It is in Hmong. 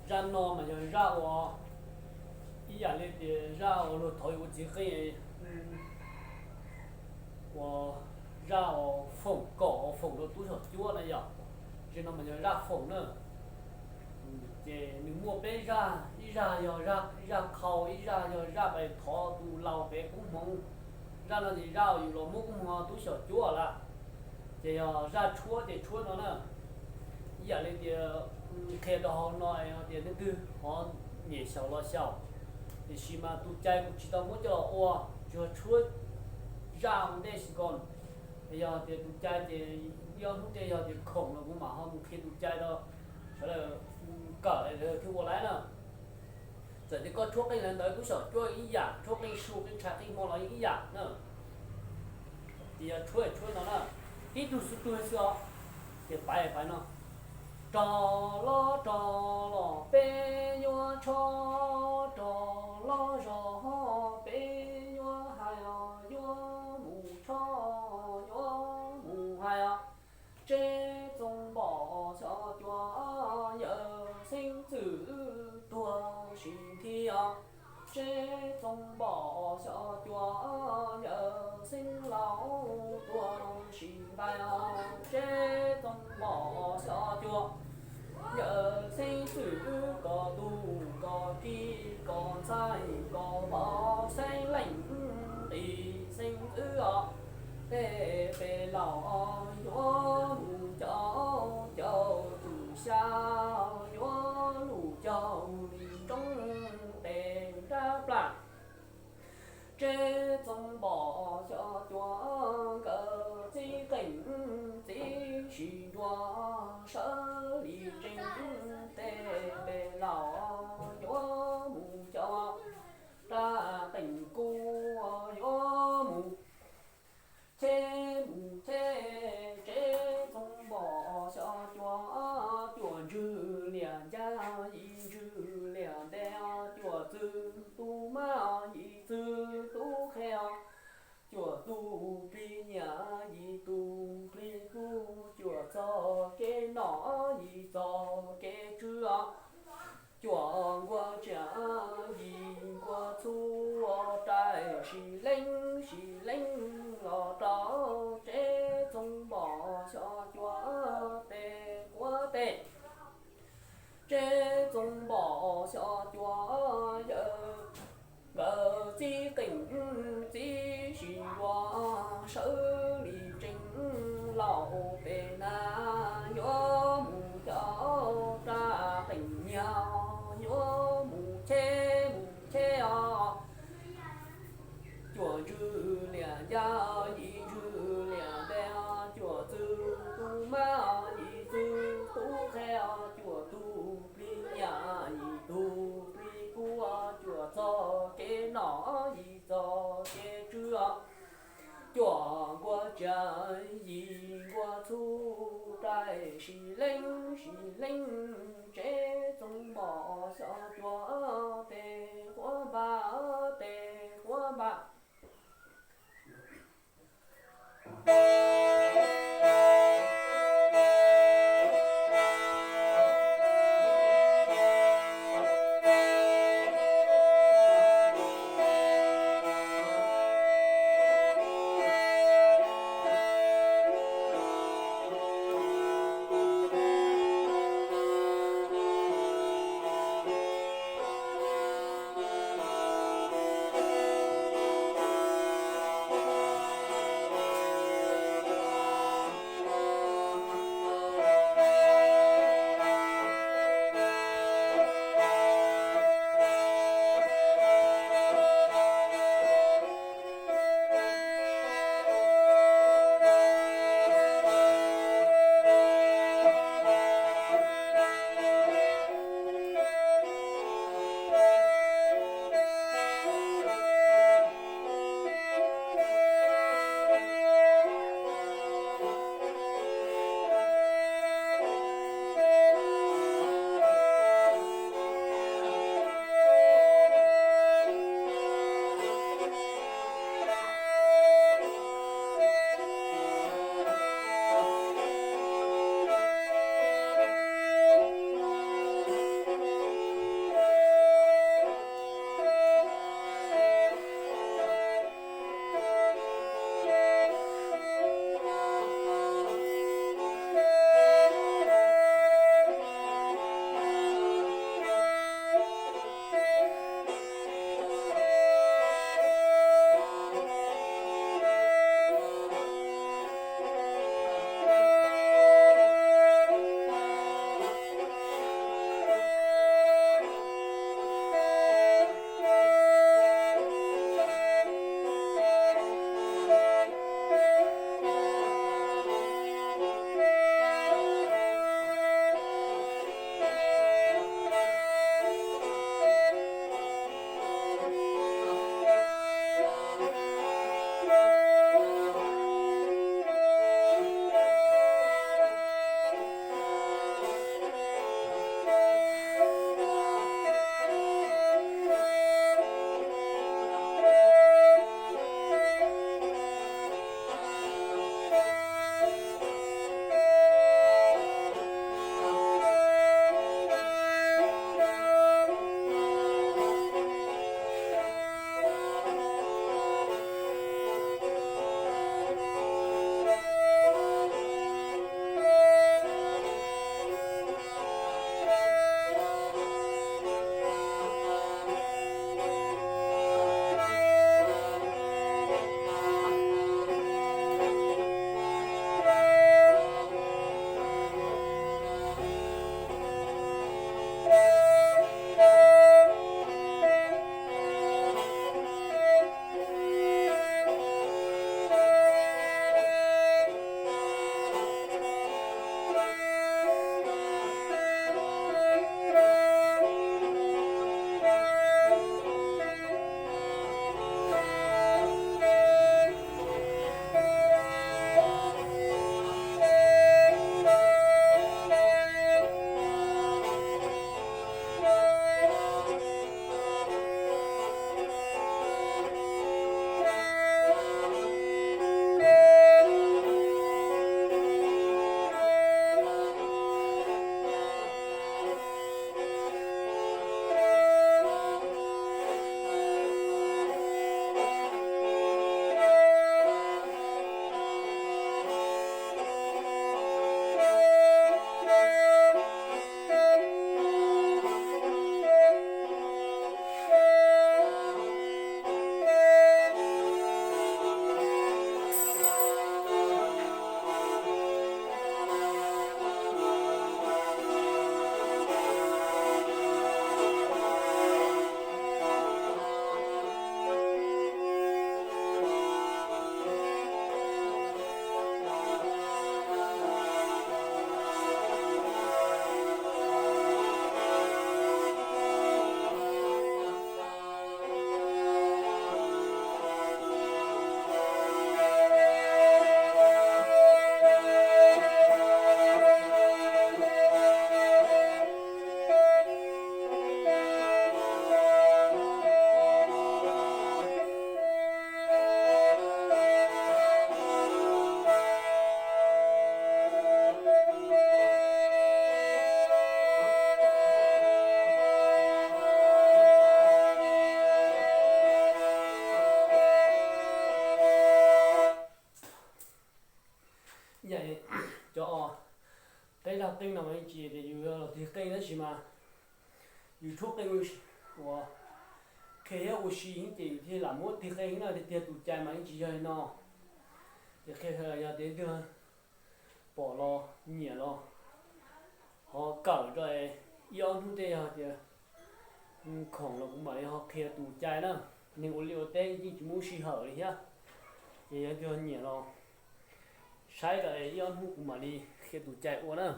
Zaj no mas yog zaj uas ib yam li tias zaj uas luag thov yuav ua txiv qeej, uas zaj uas foom kom foom rau tub xyom cuab na yom. Zaj no mas yog zaj foom na. Ces nws muaj peb zaj, ib zaj yog ib zaj qhau, ib zaj yog zaj pais thov tus laus pem koob hmoov. Zaj no ces zaj uas yus los muab koob hmoov tub xyom cuab lawm. Ces yog zaj tshuab ces tshuab no na, ib yam li tias qhia rau hauv no hais tias leej twg ho nyiam xyaum los xyaum. Tiam sis mas tus cai kuv tsis tau muab coj los ua, tsuas tshuab zaj ua ntej xwb ko. Yog tias tus cai ces ib ob hnub tej yog tias khoom los kuv mam ho mus qhia tus cai rau sawv daws kawm thiaj ua laib na. Txawm tias koj tshuab qeej li ntawd tub xyom cuab ib yam, tshuab qeej su qeej tshais qeej hmo los ib yam na. Ces yog tshuab tshuab no na, tib tug xub tug xwb os. Ces pais pais no: Rog loj rog los peb yuav tsho, rog loj zog peb yuav hais os, yuav mus tsho yuav mus hais os. Tseb Txoov Npom Xyom Cua, yawm xeeb txwm tuag sim nthi os. Tseb Txoov Npom Xyom Cua, yawm xeeb laus tuag sim ntais os. Tseb Txoov Npom Xyom Cua, yawm xeeb txwm kom tus kom ki kom ntxhais kom vauv xeeb leej nqis xeeb ntxwv os. Tej pem laus yuav mus caum caum tus xya, yuav lug caum li roob tes nrab plag. Tseb Txoov Npom Xyom Cua, nkawd txib qeej txib sis nruas sawv li tsees. Tej pem laus yuav mus caum rab qeej kub, yuav mus cheb mus cheb. Tseb Txoov Npom Xyom Cua, cuam ntswg liam ncaj yim ntswg liam ntev, cuam txwv tus mab yim txwv tus qhe, cuam tus plig nyiam yim tus plig kub, cuam txog kev nom yim txog kev tswv os. Cuam nkuaj tsiaj yim nkuaj txhuv, rais sis leeb sis leeb los rau Tseb Txoov Npom Xyom Cua tes quav tes. Tseb Txoov Npom Xyom Cua, yawm nkawd txib qeej txib sis nruas sawv li tsees. Laus pem na yuav mus caum rab qeej nyiag, yuav mus cheb mus cheb os. Cuam ntswg liam ncaj yim ntswg liam ntev, cuam txwv tus mab yim txwv tus qhe, cuam tus plig nyiam yim tus plig kub, cuam txog kev nom yim txog kev tswv. Cuam nkuaj tsiaj yim nkuaj txhuv, rais sis leeb sis leeb, Tseb Txoov Npom Xyom Cua tes quav npam tes quav npam. Qeb zaj qeej no mas yeej tsis tias yus yog los tig qeej tab sis mas yus tshuab qeej uas qhia thiab ua si heev ces yus thiaj lam muab tig qeej no, tiag tiag tus cai mas yeej tsis yog li no. Ces qhia yog tias leej twg pom los nyiam los ho kawm rau ib ob hnub tej, yog tias khoom los kuv mam li ho qhia tus cai na. Neeg ua liaj ua teb yeej tsis muaj sij hawm li thiab. Ces yog leej twg nyiam los saib rau ib ob hnub kuv mam li qhia tus cai ua na.